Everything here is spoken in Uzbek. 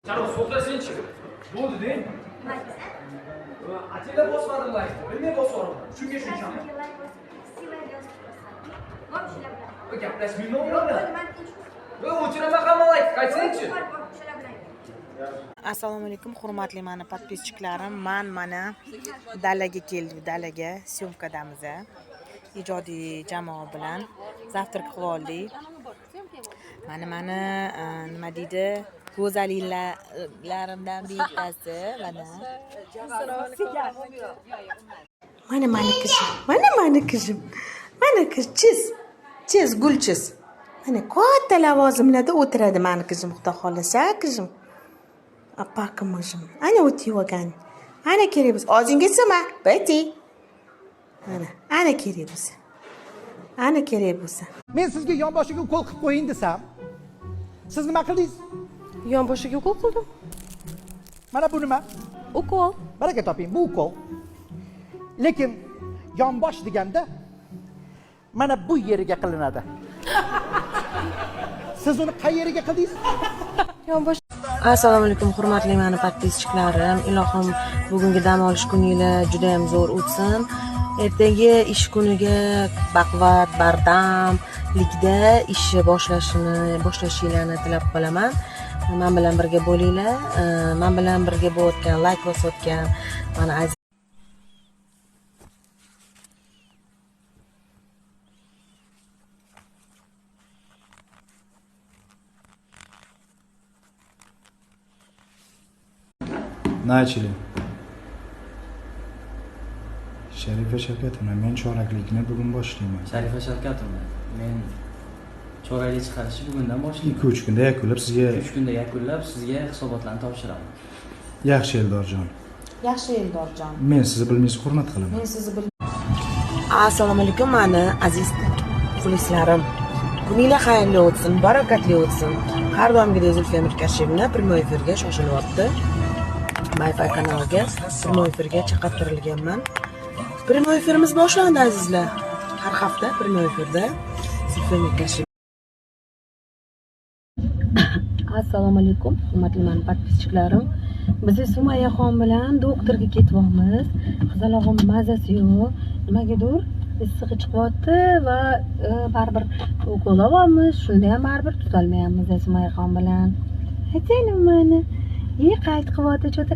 Sharof, so'xlasangchi. Bo'ldi deng. Nima deysan? Atilla bosmadim laykni. Bilmay bosvoraman. Shunga shunchami? Like bosib, красивая yozib ko'rsat. Bor shular bilan. Gaplashmayman Yo'q, ular bilan. bo'ldi, man tinch. O'chiraman hamma layk. Qaytsangchi. Bor, bor, shular bilan. Assalomu alaykum, hurmatli mani podpischiklarim. Man mana dalaga keldik, dalaga syomkadamiz. Ijodiy jamoa bilan завтрак qilib oldik. Mana nima deydi? Go'zalliklarimdan bittasi mana. Mana mani qizim, mana mani qizim. Mana qiz chiz. Chiz, gul chiz. Mana katta lavozimlarda o'tiradi mani qizim, Xudo xolasa, qizim. Apakim o'zim. Ana o'tib olgan. Ana kerak bo'lsa, og'zingga sima, bati. Mana, ana kerak bo'lsa. Ana kerak bo'lsa. Men sizga yonboshiga ukol qilib qo'ying desam, siz nima qildingiz? Yonboshiga ukol qildim. Mana bu nima? Ukol. Baraka toping, bu ukol. Lekin yonbosh deganda mana bu yeriga qilinadi. Siz uni qayeriga qildingiz? Yonbosh. Assalomu alaykum, hurmatli mani podpischiklarim. Ilohim bugungi dam olish kuninglar juda ham zo'r o'tsin. Ertaga ish kuniga baquvvat, bardamlikda ishni boshlashinglarni tilab qolaman. Men bilan birga bo'linglar. Men bilan birga bo'layotgan, like bosayotgan mani aziz Начали. Sharifa Shavkatovna, men choraklikni bugun boshlayman. Sharifa Shavkatovna, men choraklik chiqarishni bugundan boshlayman. 2-3 kunda yakunlab sizga 3 kunda yakunlab sizga hisobotlarni topshiraman. Yaxshi Eldorjon. Yaxshi Eldorjon. Men sizni bilmingizni hurmat qilaman. Men sizni bil Assalomu alaykum mani aziz muxlislarim. Kuninglar xayrli o'tsin, barakatli o'tsin. Har doimgidek Zulfiya Mirkashevna prямой efirga shoshilyapti. Wi-Fi kanaliga prямой efirga chaqirtirilganman. Prямой efirimiz boshlandi azizlar. Har hafta prямой efirda Zulfiya Mirkashevna. Assalomu alaykum, hurmatli mani podpischiklarim. Biz Sumayyaxon bilan doktorga ketyapmiz. Qizalog'im mazasi yo'q. Nimagadir issig'i chiqyapti va baribir ukol olyapmiz. Shunda ham baribir tutolmayapmiz Sumayyaxon bilan. Aytaylik mana. Qayt qilyapti, cho'ta.